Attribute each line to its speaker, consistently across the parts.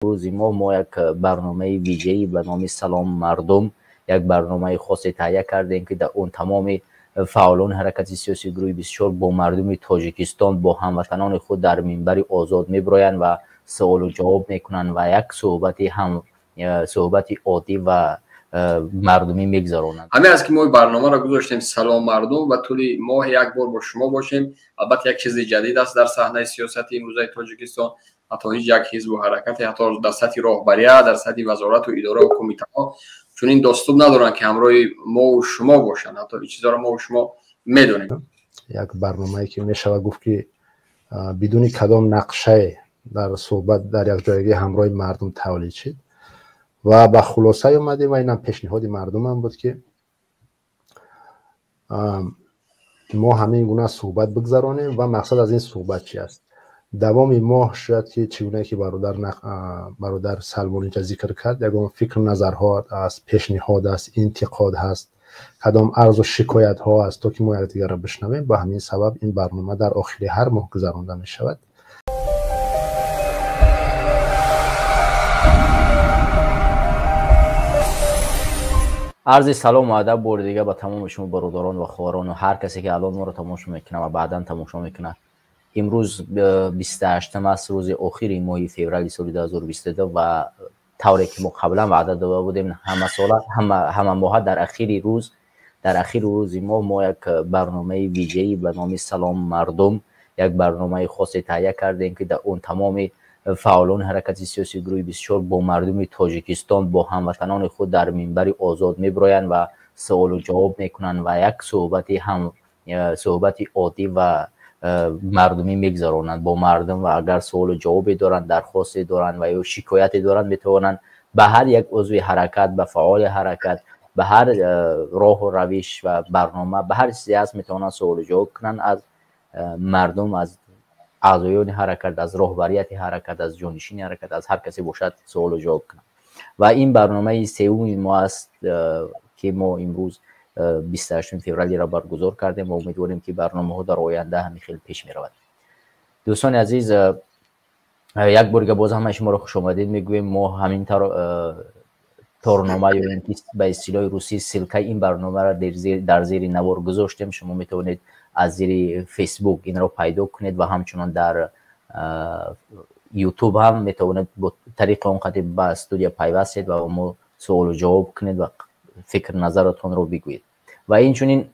Speaker 1: Рӯзи мо як барномаи вижаӣ ба номи Салом мардум, як барномаи хосе таҳия кардем, ки дар он тамоми фаъолони ҳаракати сиёсии гурӯҳи 24 бо мардуми Тоҷикистон, бо ҳамватанони худ дар минбари озод мебироянд ва суолу ҷавоб мекунанд ва як суҳбати оддӣ ва мардумӣ мегузаронанд.
Speaker 2: Ҳамин аст, ки мо барномаро гузоштем Салом мардум ва тӯли моҳ як бор бо шумо бошем. Албатта, як чизи ҷадид аст дар саҳнаи сиёсати имрӯзаи Тоҷикистон. Ҳатто ҳеҷ як ҳизбу ҳаракате, ҳатто дар сатҳи роҳбария, дар сатҳи вазорату идораву кумитаҳо чунин доступ надоранд, ки ҳамроҳи мову шумо бошанд. Ҳатто ин чизҳоро мову шумо медонем.
Speaker 3: Як барномае, ки мешавад гуфт, ки бидуни кадом нақшае дар суҳбат дар якҷоягӣ ҳамроҳи мардум тавлид шид ва ба хулосае омадем, ва инам пешниҳоди мардумам буд, ки мо ҳамин гуна суҳбат бигзаронем. Ва мақсад аз ин суҳбат чи аст? Давоми моҳ шояд, ки чӣ гуна ки бародар Салмон инҷа зикр кард, ягон фикру назарҳо аст, пешниҳод аст, интиқод ҳаст, кадом арзу шикоятҳо аст, то ки мо якдигарро бишнавем. Ба ҳамин сабаб ин барнома дар охири ҳар моҳ гузаронда мешавад.
Speaker 1: Арзи салому адаб бори дига ба тамоми шумо бародарон ва хоҳарон ва ҳар касе, ки алон моро тамошо мекунад ва баъдан тамошо мекунад. Имрӯз 28 аст, рӯзи охири моҳи феврали соли 2022, ва тавре ки мо қаблан ваъда дода будем, ҳамасола, ҳама моҳа дар ахири рӯз, дар ахири рӯзи моҳ мо як барномаи вижаӣ ба номи Салом мардум, як барномаи хосе таҳия кардем, ки дар он тамоми фаъолони ҳаракати сиёсии гурӯҳи 24 бо мардуми Тоҷикистон, бо ҳамватанони худ дар минбари озод мебироянд ва суолу ҷавоб мекунанд ва як суҳбати оддӣ ва мардумӣ мегузаронанд бо мардум. Ва агар суолу ҷавобе доранд, дархосте доранд ва ё шикояте доранд, метавонанд ба ҳар як узви ҳаракат, ба фаъоли ҳаракат, ба ҳар роҳу равиш ва барнома, ба ҳар чизе ҳаст, метавонанд суолу ҷавоб кунанд аз мардум, аз аъзоёни ҳаракат, аз роҳбарияти ҳаракат, аз ҷонишини ҳаракат, аз ҳар касе бошад суолу ҷавоб кунанд. Ва ин барномаи сеюми мо аст, ки мо имрӯз 28 февралиро баргузор кардем ва умедворем, ки барномаҳо дар оянда ҳамин хел пеш меравад. Дӯстони азиз, як бор дига боз ҳамаи шуморо хушомадед мегӯем. Мо ҳамин торнома ё ин ки ба истилоҳи русӣ ссылкаи ин барномаро дар зери навор гузоштем. Шумо метавонед аз зери Фейсбук инро пайдо кунед ва ҳамчунон дар Ютуб ҳам метавонед бо тариқи он қади ба студия пайваст шед ва бо мо суолу ҷавоб кунед ва фикр назаратонро бигӯед. Ва инчунин,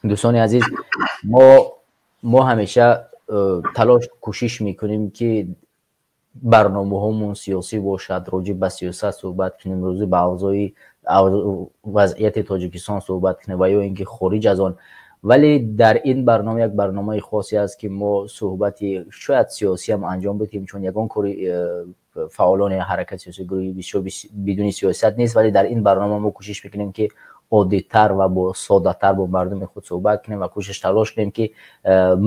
Speaker 1: дӯстони азиз, мо ҳамеша талош кӯшиш мекунем, ки барномаҳомон сиёсӣ бошад, роҷиб ба сиёсат суҳбат кунем, роҷиб ба авзои вазъияти Тоҷикистон суҳбат кунем ва ё ин ки хориҷ аз он. Вале дар ин барнома як барномаи хосе аст, ки мо суҳбати шояд сиёсиам анҷом бидиҳем, чун ягон кори фаъолони ҳаракати сиёсии гурӯҳи 24 бидуни сиёсат нест. Вале дар ин барнома мо кӯшиш мекунем, ки оддитар ва бо соддатар бо мардуми худ суҳбат кунем ва кӯшиш талош кунем, ки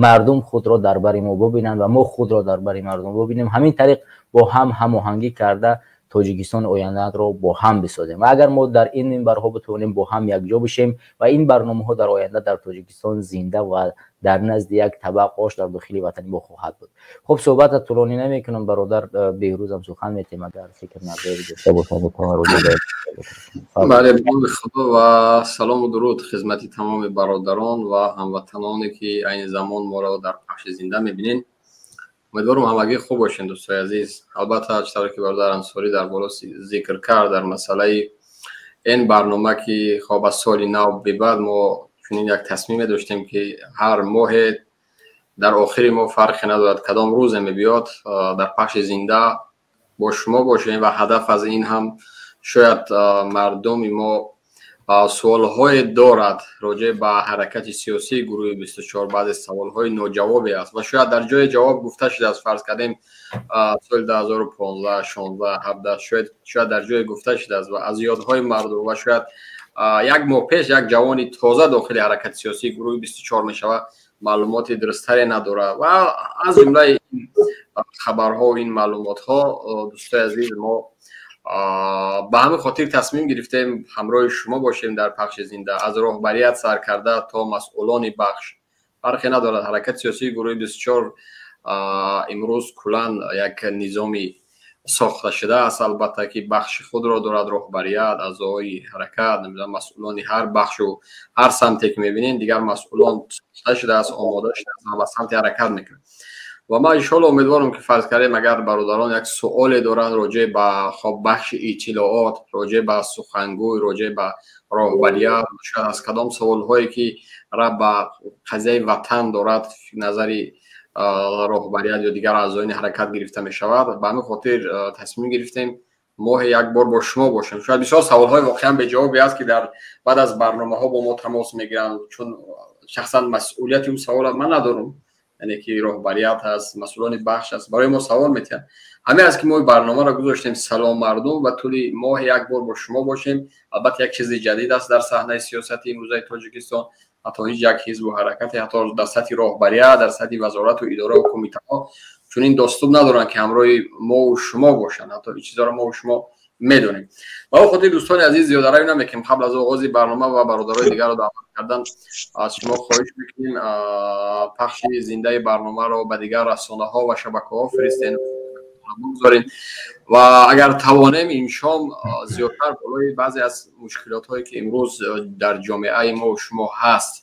Speaker 1: мардум худро дар бари мо бубинанд ва мо худро дар бари мардум бубинем. Ҳамин тариқ бо ҳам ҳамоҳангӣ карда Тоҷикистони ояндаро бо ҳам бисозем. Ва агар мо дар ин минбарҳо битавонем бо ҳам якҷо бишем ва ин барномаҳо дар оянда дар Тоҷикистон зинда ва дар назди як табақ ош дар дохили ватани мо хоҳад буд. Хуб, суҳбатро тӯлонӣ намекунам, бародар Беҳрӯзам сухан метем, агар фикр назаре дошта бошад.
Speaker 2: Бале, бо Худо ва салому дуруд хизмати тамоми бародарон ва ҳамватаноне, ки айни замон моро дар пахши зинда мебинед. Умедворам, ҳамагӣ хуб бошед, дӯстои азиз. Албатта, чӣ тавре ки бародар Ансорӣ дар боло зикр кард, дар масъалаи ин барнома, ки хоб аз соли нав бебаъд мо чунин як тасмиме доштем, ки ҳар моҳе дар охири моҳ, фарқе надорад кадом рӯзе мебиёд, дар пахши зинда бо шумо бошем. Ва ҳадаф аз ин ҳам шояд мардуми мо суолҳое дорад роҷеъ ба ҳаракати сиёсии гурӯҳи 24, баъзе саволҳои ноҷавобе аст ва шояд дар ҷое ҷавоб гуфта шудааст, фарз кардем, соли 2015, 16, 17, шояд дар ҷое гуфта шудааст ва аз ёдҳои мардум, ва шояд як моҳ пеш як ҷавони тоза дохили ҳаракати сиёсии гурӯҳи 24 мешавад, маълумоти дурусттаре надорад. Ва аз ҷумлаи ин хабарҳо, ин маълумотҳо, дӯстои азиз, мо ба ҳамин хотир тасмим гирифтем ҳамроҳи шумо бошем дар пахши зинда, аз роҳбарият сар карда то масъулони бахш, фарқе надорад. Ҳаракати сиёсии гурӯҳи 24 имрӯз куллан як низоми Сохта шудааст, албатта, ки бахши худро дорад, роҳбарият, аъзои ҳаракат, намедонам, масъулони ҳар бахшу ҳар самте ки мебинем, дигар масъулон сохта шудааст, омода шудааст ва ба самти ҳаракат мекунад. Ва ман иншоалло умедворам, ки, фарз кардем, агар бародарон як суоле доранд роҷеъ ба, хоб, бахши иттилоот, роҷеъ ба сухангӯй, роҷеъ ба роҳбарият, шояд аз кадом саволҳое ки рабт ба қазияи ватан дорад, назари роҳбарият ё дигар аъзоини ҳаракат гирифта мешавад. Ба ҳамин хотир тасмим гирифтем моҳе як бор бо шумо бошем. Шояд бисёр саволҳои воқеан беҷавобе аст, ки дар баъд аз барномаҳо бо мо тамос мегиранд, чун шахсан масъулияти он савола ман надорам, яъне ки роҳбарият ҳаст, масъулони бахш аст, барои мо савол метиҳанд. Ҳамин аст, ки мо барномаро гузоштем, «Салом мардум», ва тӯли моҳе як бор бо шумо бошем. Албатта, як чизи ҷадид аст дар саҳнаи сиёсати имрӯзаи Тоҷикистон. Ҳатто ҳеҷ як ҳизбу ҳаракате, ҳатто дар сатҳи роҳбарият, дар сатҳи вазорату идораву кумитаҳо чунин доступ надоранд, ки ҳамроҳи мову шумо бошанд. Ҳатто ин чизҳоро мову шумо медонем. Ба он хотир, дӯстони азиз, зиёдаравӣ намекунем. Қабл аз оғози барнома ва бародарои дигарро даъват кардан, аз шумо хоҳиш мекунем, пахши зиндаи барномаро ба дигар расонаҳо ва шабакаҳо фиристен, бигзорем ва агар тавонем, ин шом зиёдтар болои баъзе аз мушкилотҳое, ки имрӯз дар ҷомеаи мо шумо ҳаст,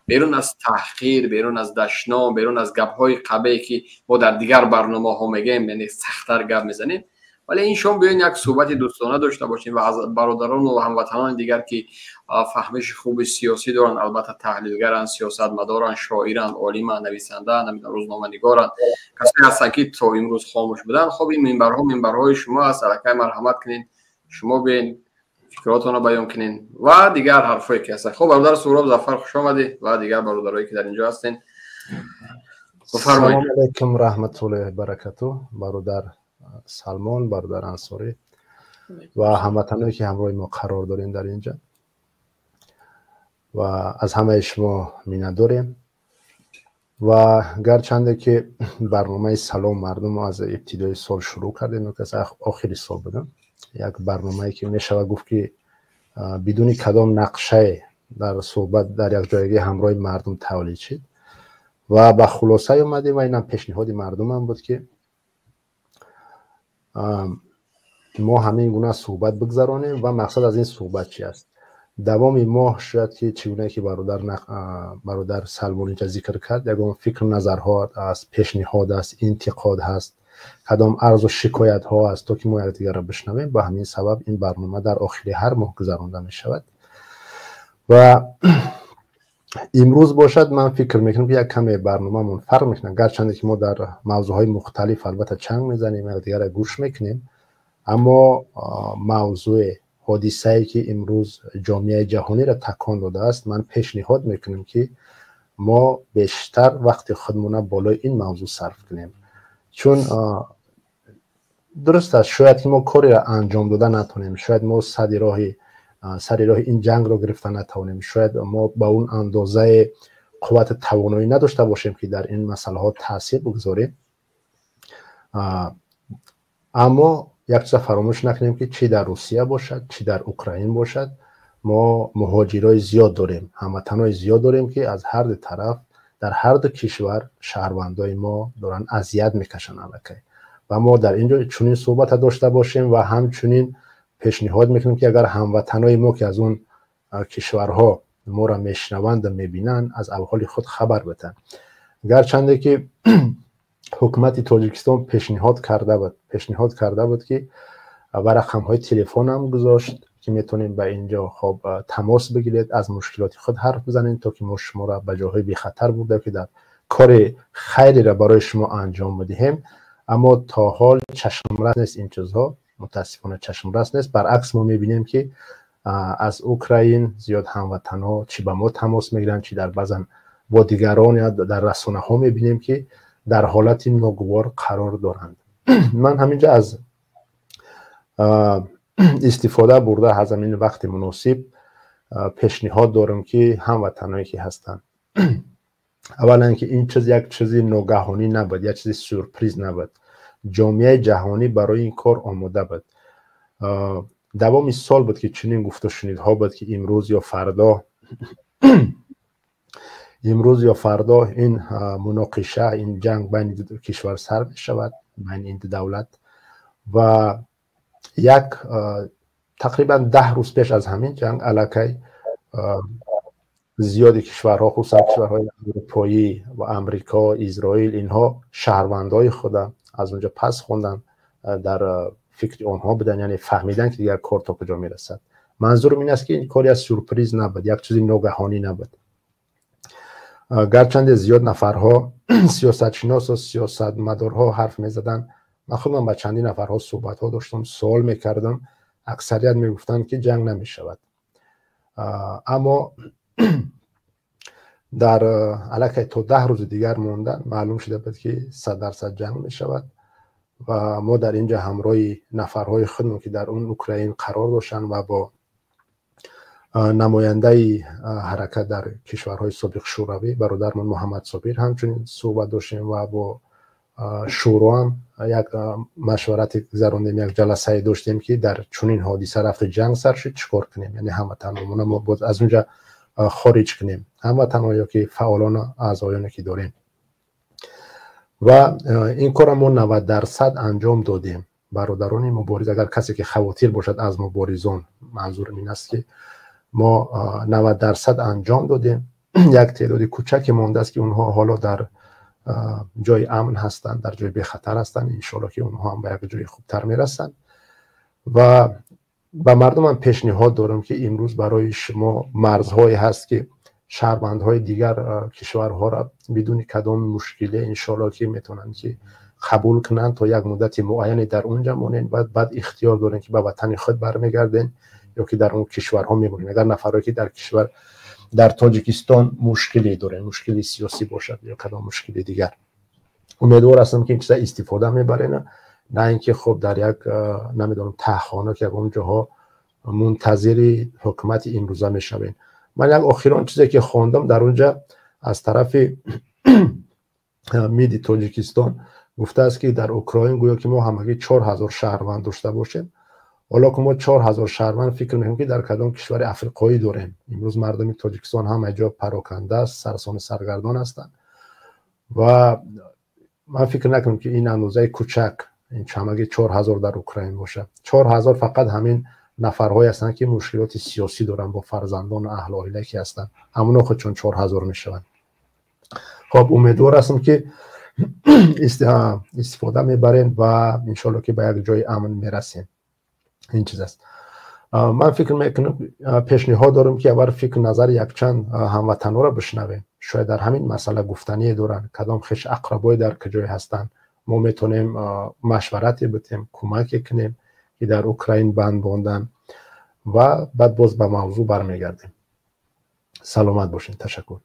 Speaker 2: берун аз таҳқир, берун аз дашном, берун аз гапҳои қабеҳе, ки мо дар дигар барномаҳо мегӯем, яъне сахттар гап мезанем, вале ин шом биёин як суҳбати дӯстона дошта бошем ва аз бародарону ҳамватанони дигар, ки фаҳмиши хуби сиёсӣ доранд, албатта, таҳлилгаранд, сиёсатмадоранд, шоиранд, олиманд, нависандаанд, рӯзноманигоранд, касое ҳастанд, ки то имрӯз хомӯш буданд. Хоб, ин минбарҳо минбарҳои шумо аст. Аллакай марҳамат кунед, шумо биёин, фикротонро баён кунед ва дигар ҳарфое ки ҳастанд. Хоб, бародар Суҳроб Зафар, хуш омадӣ ва дигар бародарое, ки дар ин ҷо ҳастед.
Speaker 3: Салому алайкум, раҳматуллоҳи баракату, бародар Салмон, бародар Ансорӣ ва ҳамватаное, ки ҳамроҳи мо қарор дорем дар инҷа, ва аз ҳамаи шумо миннатдорем. Ва гарчанде ки барномаи «Салом мардум» аз ибтидои сол шурӯъ кардем, аз охири сол будам, як барномае, ки мешавад гуфт, ки бидуни кадом нақшае дар суҳбат, дар якҷоягӣ ҳамроҳи мардум тавлид шид ва ба хулосае омадем, ва инам пешниҳоди мардумам буд, ки мо ҳамин гуна суҳбат бигзаронем. Ва мақсад аз ин суҳбат чи аст? Давоми моҳ шояд ки, чӣ гуна ки бародар Салмон инҷа зикр кард, ягон фикру назарҳо аст, пешниҳод аст, интиқод ҳаст, кадом арзу шикоятҳо аст, то ки мо якдигарро бишнавем. Ба ҳамин сабаб ин барнома дар охири ҳар моҳ гузаронда мешавад. Ва имрӯз бошад, ман фикр мекунам, ки як каме барномамон фарқ мекунад. Гарчанде ки мо дар мавзӯъҳои мухталиф албатта чанг мезанем, якдигарро гӯш мекунем, аммо мавзӯе, ҳодисае, ки имрӯз ҷомеаи ҷаҳониро такон додааст, ман пешниҳод мекунем, ки мо бештар вақти худмона болои ин мавзӯъ сарф кунем. Чун дуруст аст, шояд ки мо кореро анҷом дода натонем, шояд мо сари роҳи ин ҷангро гирифта натавонем, шояд мо ба он андозаи қуввати тавоноӣ надошта бошем, ки дар ин масъалаҳо таъсир бигзорем, аммо як чиза фаромӯш накунем, ки чӣ дар Русия бошад, чӣ дар Украин бошад, мо муҳоҷирои зиёд дорем, ҳамватанои зиёд дорем, ки аз ҳар ду тараф, дар ҳар ду кишвар шаҳрвандои мо доранд азият мекашанд аллакай. Ва мо дар ин ҷо чунин суҳбата дошта бошем ва ҳамчунин пешниҳод мекунем, ки агар ҳамватанои мо, ки аз он кишварҳо моро мешунаванду мебинанд, аз аҳволи худ хабар битанд. Гарчанде ки ҳукумати Тоҷикистон пешниҳод карда буд, ки ва рақамҳои телефонам гузошт, ки метавонем ба ин ҷо, хоб, тамос бигиред, аз мушкилоти худ ҳарф бизанед, то ки мо шуморо ба ҷойҳои бехатар бурда, ки дар кори хайреро барои шумо анҷом бидиҳем, аммо то ҳол чашмрас нест. Ин чизҳо, мутаассифона, чашмрас нест. Баръакс, мо мебинем, ки аз Украин зиёд ҳамватанҳо чӣ ба мо тамос мегиранд, чӣ дар баъзан бо дигарон ё дар расонаҳо мебинем, ки дар ҳолати ногувор қарор доранд. Ман ҳаминҷа аз истифода бурда аз ҳамин вақти муносиб пешниҳод дорам, ки ҳамватаное, ки ҳастанд, аввалан, ки ин чиз як чизи ногаҳонӣ набуд, як чизи сюрприз набуд. Ҷомеаи ҷаҳонӣ барои ин кор омода буд. Давоми сол буд, ки чунин гуфтушунидҳо буд, ки имрӯз ё фардо ин муноқиша, ин ҷанг байни ду кишвар сар мешавад, байни ин ду давлат. Ва як тақрибан 10 рӯз пеш аз ҳамин ҷанг аллакай зиёди кишварҳо, хусусан кишварҳои аврупоӣ ва Амрико, Изроил, инҳо шаҳрвандҳои худа аз онҷо пас хонданд, дар фикри онҳо буданд, яъне фаҳмиданд, ки дигар кор то куҷо мерасад. Манзурам ин аст, ки ин кор як сюрприз набуд, як чизи ногаҳонӣ набуд. Гарчанде зиёд нафарҳо, сиёсатшиносу сиёсатмадорҳо ҳарф мезаданд, ман худам ба чандин нафарҳо суҳбатҳо доштам, суол мекардам, аксарият мегуфтанд, ки ҷанг намешавад. Аммо дар аллакай то 10 рӯзи дигар мондан маълум шуда буд, ки 100% ҷанг мешавад. Ва мо дар ин ҷо ҳамроҳи нафарҳои худмон, ки дар он Украин қарор доштанд, ва бо намояндаи ҳаракат дар кишварҳои собиқ Шӯравӣ, бародармон Муҳаммад Собир, ҳамчунин суҳбат доштем ва бо шӯроам як машварате гузарондем, як ҷаласае доштем, ки дар чунин ҳодиса рафти ҷанг сар шуд, чӣ кор кунем, яъне ҳамватаномона мо боз аз унҷа хориҷ кунем, ҳамватанҳо ё ки фаъолону аъзоёне ки дорем. Ва ин корро мо 90% анҷом додем. Бародарони мубориз, агар касе ки хавотир бошад аз муборизон, манзурам ин аст, ки мо 90% анҷом додем. Як теъдоди кӯчаке мондааст, ки онҳо ҳоло дар ҷои амн ҳастанд, дар ҷои бехатар ҳастанд. Иншоалло, ки онҳо ҳам ба як ҷои хубтар мерасанд. Ва ба мардумам пешниҳод дорам, ки имрӯз барои шумо марзҳое ҳаст, ки шаҳрвандҳои дигар кишварҳоро бидуни кадом мушкиле, иншоалло, ки метавонанд, ки қабул кунанд, то як муддати муайяне дар он ҷа монед, баъд ихтиёр дорем, ки ба ватани худ бармегардем ё ки дар он кишварҳо мемонем. Агар нафарое ки дар кишвар, дар Тоҷикистон мушкиле дорем, мушкили сиёсӣ бошад ё кадом мушкили дигар, умедвор ҳастам, ки ин чиза истифода мебарена, на ин ки хуб дар як, намедонам, таҳхона, ки ягон ҷоҳо мунтазири ҳукумати имрӯза мешавем. Ман як охирон чизе ки хондам, дар он ҷа аз тарафи МИДи Тоҷикистон гуфтааст, ки дар Украин гӯё ки мо ҳамагӣ 4000 шаҳрванд дошта бошем. Ҳоло ки мо 4000 шаҳрванд, фикр мекунем, ки дар кадом кишвари африқоӣ дорем. Имрӯз мардуми Тоҷикистон ҳама ҷо пароканда аст, сарсони саргардон ҳастанд ва ман фикр накунам, ки ин андозаи кӯчак, ин ҳамагӣ 4000 дар Украин бошад. 4000 фақат ҳамин нафарҳое ҳастанд, ки мушкилоти сиёсӣ доранд бо фарзандону аҳлу оила ки ҳастанд, ҳамоно худшон 4000 мешаванд. Хоб, умедвор ҳастам, ки истифода мебарем ва иншоалло, ки ба як ҷои амн мерасем. Ин чиз аст. Ман фикр мекунам, пешниҳод дорам, ки аввал фикр назари якчанд ҳамватанҳоро бишнавем. Шояд дар ҳамин масъала гуфтание доранд, кадом хеш ақрабое дар куҷое ҳастанд, мо метавонем машварате битем, кӯмаке кунем, ки дар Украин банд мондан, ва баъд боз ба мавзӯъ бармегардем. Саломат бошед, ташаккур.